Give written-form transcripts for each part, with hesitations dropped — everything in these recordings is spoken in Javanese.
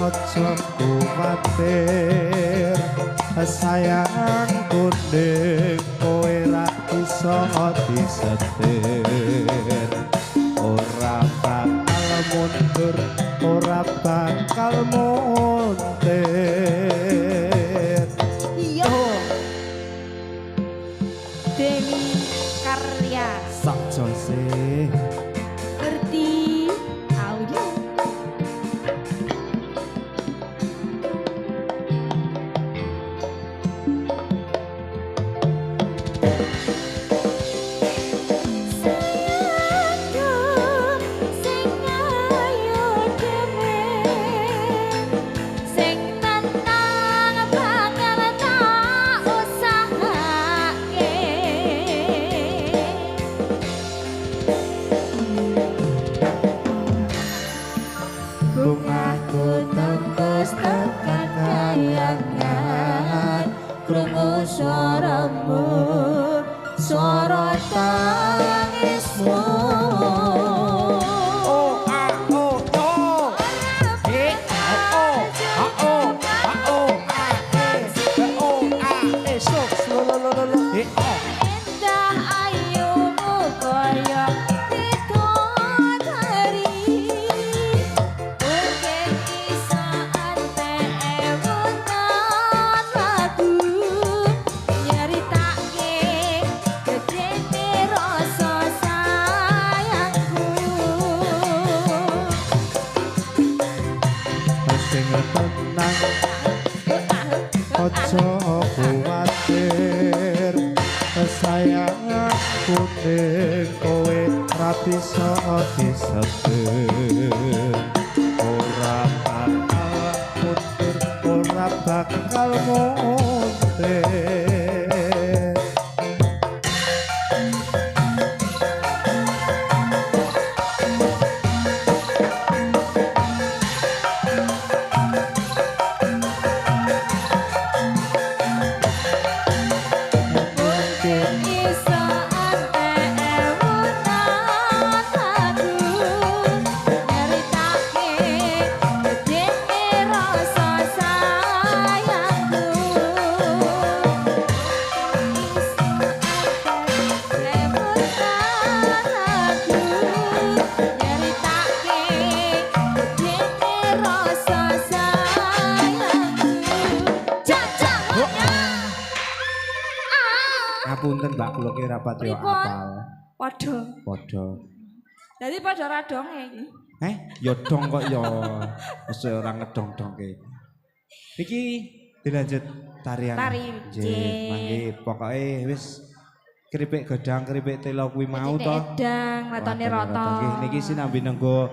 Aja kuwatir sayang kuning kowe ra iso disetir. Ora bakal mundur, ora bakal muntir. Iya. Dewi Karya. Sak jose. Ngerti audio. Sing ayu dhewe, sing tenang bakal tak usahake. Bungaku tembus tekan kayangan, krungu suaramu, suara tangismu. O A O O E A O A O A O A E O A E stop slow lo lo lo lo E O. Endah ayumu kaya bidadari, mungkin iso entek ewunan lagu nyeritake gedene rasa sayangku. Sing tenang aja kuwatir sayang kuning kowe ra bisa disetir. Ora bakal mundur, ora bakal muntir. Mungkin iso entek ewunan lagu nyeritake gedene rasa sayangku. Iso entek ewunan lagu nyeritake gedene rasa sayangku. Cacak. Ngapunten Mbak, kula ki rapat yo Pripun? apal. Padha. Padha. Dadi padha ra donge iki. Eh, yo dong kok yo. Mesti ora ngedong-dongke. Iki dilanjut tarian. Tari, Nggih, nggih. mangke pokoke wis keripik gedang, keripik telo kuwi mau to. Edang, watone rata. Nggih, niki sinambi nenggo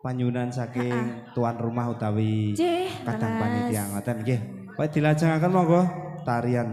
panyuwunan saking tuan rumah utawi Nggih, kadang leres. panitia ngoten nggih. Pokoke dilajengaken monggo tarian.